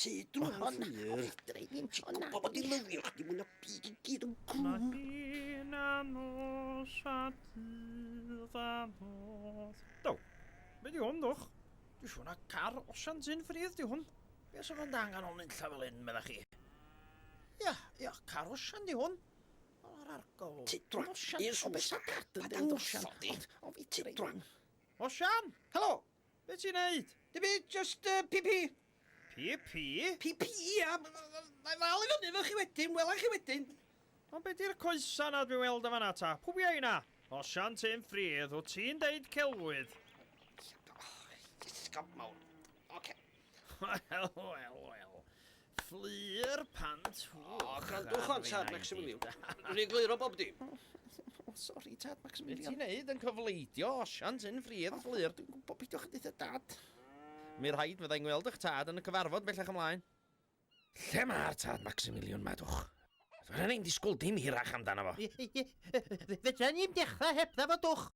Tu drwm Fflur. Ti'n gwybod bod i'n lyfio chdi mwy na byd i gyd yn Mae cwm. hi'n anos a dydd a nos. Do, be di hwn, dwch? Dwi'n siŵr na car Osian Tyn Ffridd di hwn. Be sy'n fan dan ganol nunlla fel hyn, medda chi? Ia, ia, car Osian di hwn. O'r argol. Tudran, Osian, un o beth sŵs. sa dad yn Paid deud â Osian? wrthod i. Ond, o fi Tudran. Osian! Helo! Be ti'n neud? Dim byd, just uh, pi-pi. Pi-pi? Pi-pi, ia. Mae'n ddal i fyny efo chi wedyn, wela chi wedyn. Ond be di'r coesa na dwi'n weld yn fan'na ta? Pwy bia heina? Osian Tyn Ffridd, wyt ti'n deud celwydd? Esgob mawr. Oce. Wel, wel, wel. Fflur pant hwch. O, gwrandwch wan, Tad Maximilian. Dwi'n ei gliro bob dim. O, sori, Tad Be Maximilian. ti'n neud yn cyfleidio Osian Tyn Ffridd, Fflur? Dwi'n gwybod, peidiwch yn deutha Dad. Mi rhaid fydda i'n gweld eich tad yn y cyfarfod bellach ymlaen. Lle mae'r tad Maximiliwn ma, dwch? Dwi'n ni'n disgwyl dim hirach amdano fo. Fedra ni'm dechrau hebdda fo, dwch.